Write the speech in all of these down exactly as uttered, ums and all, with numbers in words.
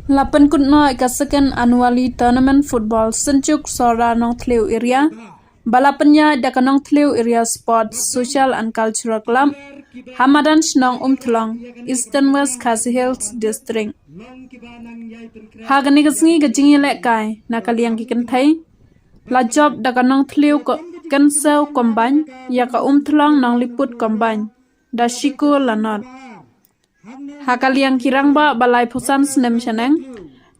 La pynkut noh ïa ka second annually tournament football Synjuk Sordar Nongthliew Area, ba la pynïaid da ka Nongthliew Area Sports Social and Cultural Club ha madan shnong Umthlong, Eastern West Khasi Hills District. Ha kane ka sngi ka jingïalehkai na ka liang ki kynthei la jop da ka Nongthliew Kynsew Combine ïa ka Umthlong Nongliput Combine da shi kol la nod. Ha ka liang ki rangbah ba laiphew san snem shaneng,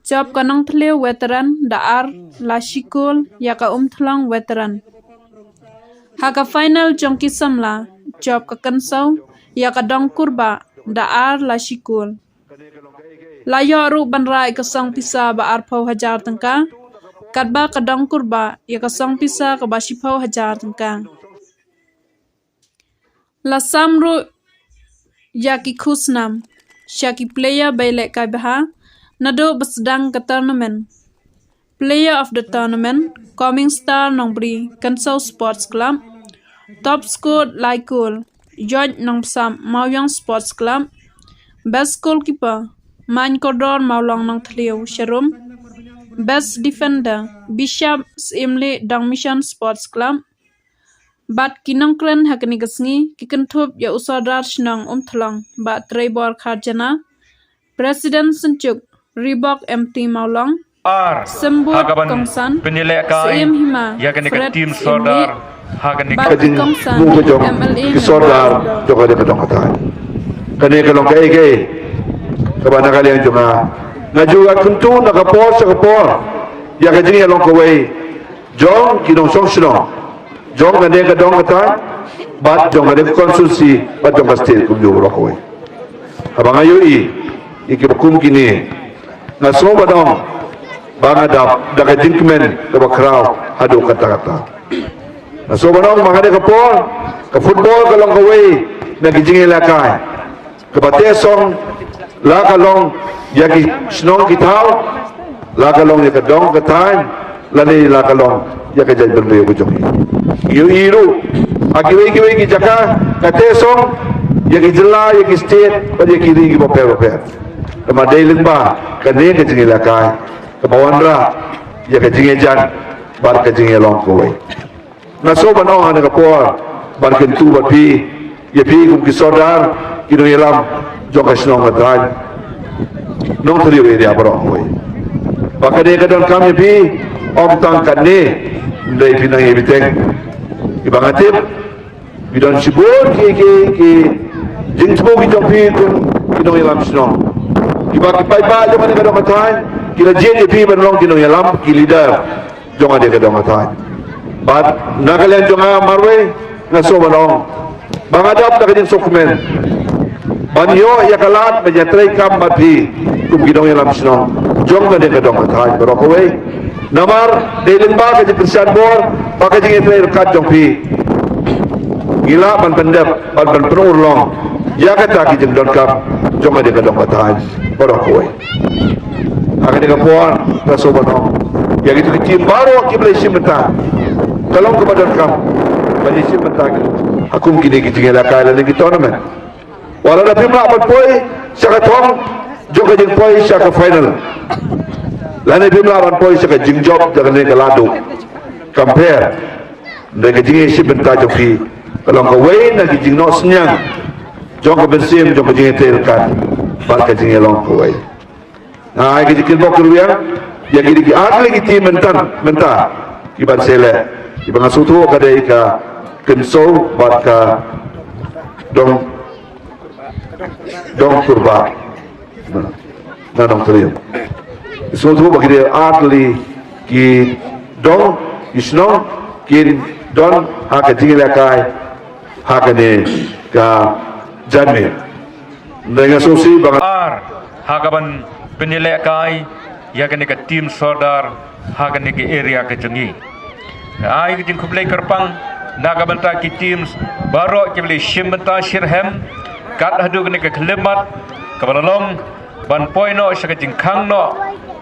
jop ka Nongthliew Veteran da ar la shi kol ïa ka Umthlong Veteran. Ha ka final jong ki samla, jop ka Kynsew ïa ka Dong Kurbah da ar la shi kol. La ïoh ruh ban rah ïa ka song pisa ba arphew hajar tyngka, katba ka Dong Kurbah ïa ka song pisa kaba shiphew hajar tyngka. La sam ruh ïa ki khusnam sha ki player ba ïalehkai bha naduh ba sdang ka tournament. Player of the Tournament, Coming Star Nongbri Kynsew Sports Club, Top Scorer Laikul George Nongsam Mawiong Sports Club, Best Goalkeeper Main Kordor Mawlong Nongthliew Sharum, Best Defender Bishop Simli Dong Mission Sports Club. Bad ki nongkren ha kane ka sngi ki kynthup ïa u Sordar Shnong Umthlong Bah Treibor Kharjana, President Synjuk Ribok M T Mawlong, Ar, Symbud ha ka ban Kongsan, pynïalehkai Syiem Hima ïa kane ka Fred Team Sordar, Syiem, ha kane ka Bad jing Kongsan, mu ka jong M L A ki Sordar jong ka dei ka dong ka thaiñ. Kane ka long kaei kaei kaba na ka liang jong nga nga ju ïa kyntu na ka por sha ka por ïa ka jingïalong kawei jong ki nongshong shnong, jong kane ka dong ka thaiñ, bad jong kane ka constituency, bad jong ka state kumjuh baroh kawei. Haba nga ïohi ïa kiba kum kine, nga sngew ban ong ba nga dap da ka jingkmen kaba khraw haduh katta katta. Nga sngew ban ong ba ha kane ka por ka football ka long kawei na ki jingïalehkai kaba teh song, la ka long ïa ki shnong ki thaw, la ka long ïa ka dong ka thaiñ, lane la ka long ïa ka jaitbynriew ka jong ngi. Ïohi ruh ha kiwei kiwei ki jaka ka teh song ïa ki jylla, ïa ki state bad ïa ki ri kiba pher bapher. Te ma dei lyngba kane ka jingïalehkai kaba wanrah ïa ka jingïajan bad ka jingïalong kawei. Nga sngew ban ong ha kane ka por ban kyntu bad phi, ïa phi kum ki sordar, ki nongïalam jong ka shnong ka thaiñ Nongthliew area baroh kawei, ba kane ka donkam ïa phi ym tang katne, hynrei phi nang ïa bteng. Kiba nga tip ki don shibun ki, ki, ki jingthmu ki jong phi kum ki nongïalam shnong, kiba ki paidbah jong kane ka dong ka thaiñ ki la jied ïa phi ban long ki nongïalam, ki leader jong kane ka dong ka thaiñ. Bad na ka liang jong nga marwei nga sngew ban ong ba nga dap da ka jingsngewkmen ban ïoh ïa ka lad ban ïatreikam bad phi kum ki nongïalam shnong jong kane ka dong ka thaiñ baroh kawei. Namar dei lyngba ka jingkyrshan bor bad ka jingïatreiryngkat jong phi, ngi lah ban pyndep bad ban pynurlong ïa kata ki jingdonkam jong kane ka dong ka thaiñ baroh kawei. Ha kane ka por nga sngew ban ong ïa kito ki team baroh kiba la shim bynta, ka long kaba donkam ban ïashim bynta ha kum kine ki jingïalehkai lane ki tournament. Wat lada phim lah ban poi sha ka thong jong ka jingpoi sha ka final, lane phim lah ban poi sha ka jingjop jong kane ka lad duh, kam pher. Hynrei ka jingïashim bynta jong phi ka long kawei na ki jingnoh synñiang jong ka mynsiem jong ka jingïatreiryngkat bad ka jingïalong kawei. Nga ai ka jingkyrpad kyrwiang ïa kine ki ar tylli ki team mynta, mynta kiban sa leh, kiba nga sngewthuh ka dei ka Kynsew bad ka Dong, Dong Kurbah na Nongthliew. Sngewthuh ba ki dei ar tylli ki dong, ki shnong kin don ha ka jingïalehkai ha kane ka janmiet. Hynrei nga sngewsih ba nga ar ha kaban pynïalehkai ïa kane ka team sordar ha kane ka area ka jong ngi. Nga ai ka jingkhublei kyrpang na ka bynta ki teams baroh kiba la shim bynta shitrhem kat haduh kane ka khyllipmat kaba la long ban poi noh sha ka jingkhang noh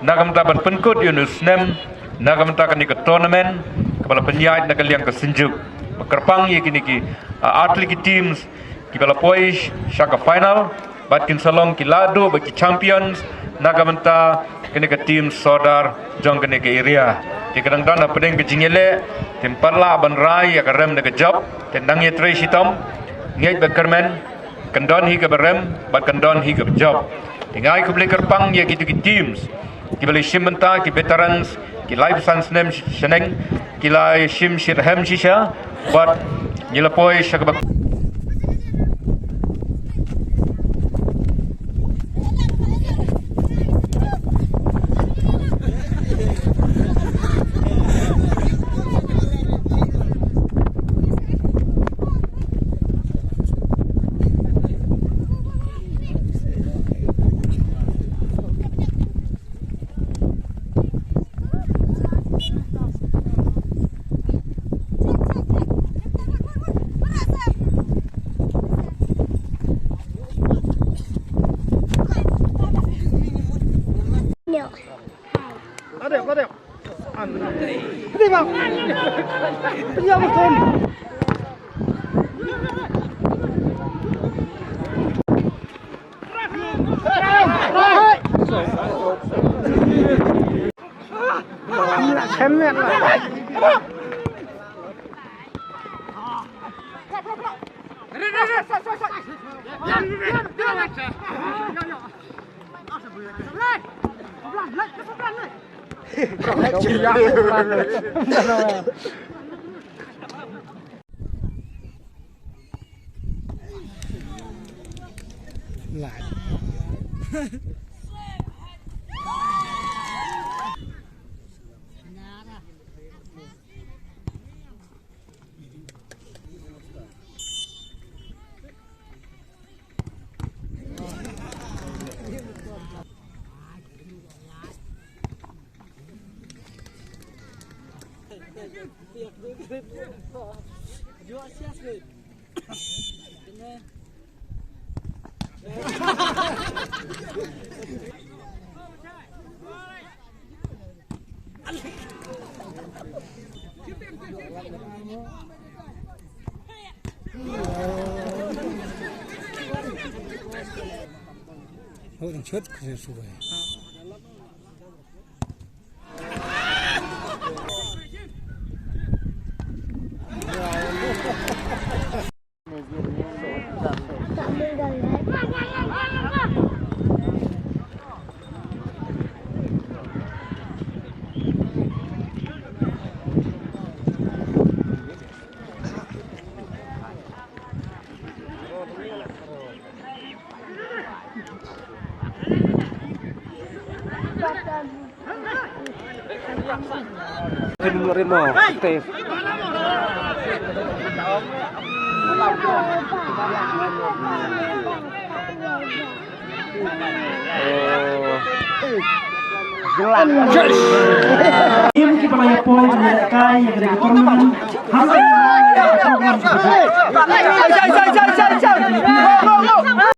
na ka bynta ban pynkut ïa une u snem na ka bynta kane ka tournament kaba la pynïaid na ka liang ka Synjuk. Ba kyrpang ïa kine ki, ah, ar tylli ki teams kiba la poi sha ka final bad kin sa long ki lad duh bad ki champions Na ka bynta kane ka team sordar jong kane ka area. Te ka dang don hapdeng ka jingïaleh, te ym pat lah ban rai ïa ka rem da ka jop, te nang ïatrei shitom, ngeit ba kyrmen, kan don hi kaba rem, bad kan don hi kaba jop. Te nga ai khublei kyrpang ïa kito ki teams, kiba la shim bynta, ki veterans, ki laiphew san snem sh-, shaneng, ki la shim shitrhem shisha, bad ngi la poi sha kaba Rin mo, rin mo. Steve. Oh. Jelan. Yes. Im ki pala ya poi, ya kai, ya kai, ya kai.